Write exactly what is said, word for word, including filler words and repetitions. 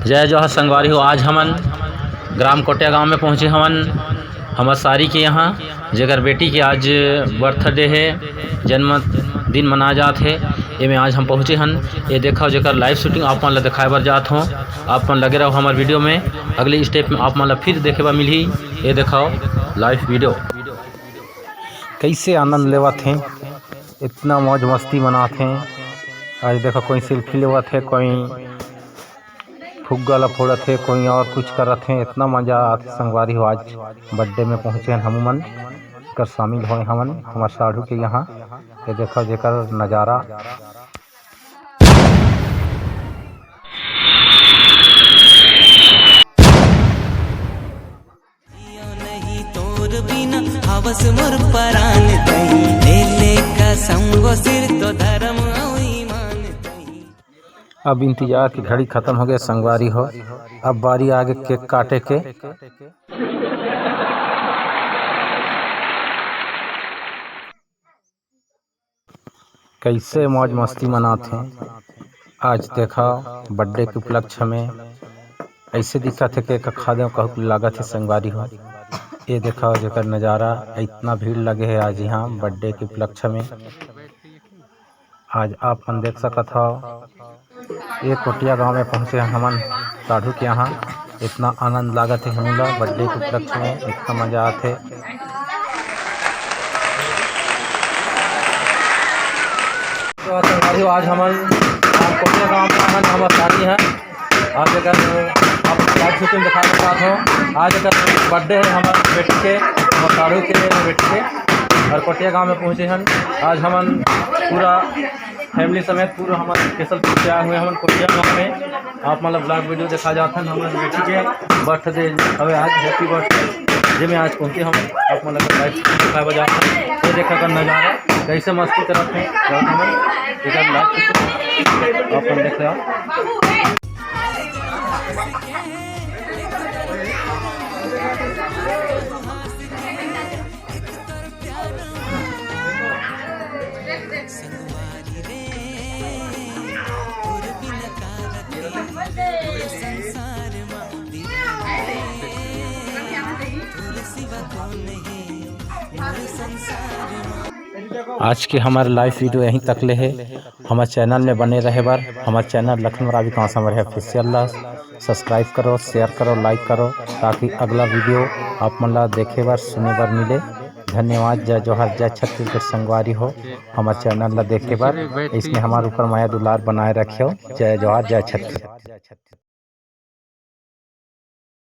जय जोहार संगवारी हो, आज हमन ग्राम कोटिया गांव में पहुंचे हवन हमर सारी के यहाँ, जेकर बेटी के आज बर्थडे हे, जन्मदिन मनाए जात हे। एमे आज हम पहुंचे हन। ये देखो, जेकर लाइव शूटिंग आप मन ला दिखाए बर जात हो। आप मन लगे रहो हमर वीडियो में, अगली स्टेप में आप मन ला फिर देखे बर मिलही। ये देखो, लाइव वीडियो। कैसे आनंद लेवत हे, इतना मौज मस्ती मनात हे। आज देखो, कोई सेल्फी लेवत हे, कोई फुग्गा ला फोड़त हे, कोई और कुछ करत हे। इतना मजा आथे संगवारी हो। आज बर्थडे में पहुंचे हन हमू मन, कर शामिल होए हवन हमर साढ़ू के यहाँ। ये देखो, जेकर नजारा। जियो नहीं तोर बिना, हवस मोर परान तही, ले ले कसम वो सिर तो धर्म अउ ईमान तही। अब इंतजार की घड़ी खत्म हो गए संगवारी हो, अब बारी आगे केक काटे के। कैसे मौज मस्ती मनात हे। आज देखा, बर्थडे के उपलक्ष्य में ऐसे दिखत हे, केक खा दे कहूँ लागत हे संगवारी हो। ये देखा, जेकर नजारा, इतना भीड़ लगे हे आज यहाँ बर्थडे के उपलक्ष्य में। आज आप मन देख सकत हव, ये कोटिया गांव में पहुंचे हन हमन साढ़ू के यहाँ। इतना आनंद लागत हे हमन ला बर्थडे के उपलक्ष्य में, इतना मजा आथे। तो संगवारी हो, आज हमन, हम कोटिया गांव में हन, हमर सारी हैं। आज एकर आप लाइव शूटिंग दिखा सकत हो। आज एकर बर्थडे है हमर बेटी के, हमर साढ़ू के बेटी के, और कोटिया गांव में पहुंचे हन। आज हमन पूरा फैमिली समेत पूरा हमर स्पेशल ट्रिप से आए हुए हमन कोटिया गांव में। आप मतलब ब्लॉग वीडियो दिखा जात हन हमर बेटी के बर्थडे हवे आज, हैप्पी बर्थडे, जेमे आज पहुंचे हम। आप मतलब लाइव शूटिंग दिखाए बर जात हन। ये देखा कर नजारा, कैसे मस्ती करत हैं हमन। एकर लाइव शूटिंग आप मन देख रहे हो। आज के हमारे लाइव वीडियो यहीं तक ले हे। हमारे चैनल में बने रहे बर हमारे चैनल लखन रावी कांसा मरे ऑफिशियल ला सब्सक्राइब करो, शेयर करो, लाइक करो, ताकि अगला वीडियो आप मन ला देखे बर, सुने बर मिले। धन्यवाद। जय जोहार, जय छत्तीसगढ़ संगवारी हो। हमारे चैनल ला देखे बर, इसमें हमारे ऊपर मया दुलार बनाए रखियो। जय जोहार, जय छत्तीसगढ़।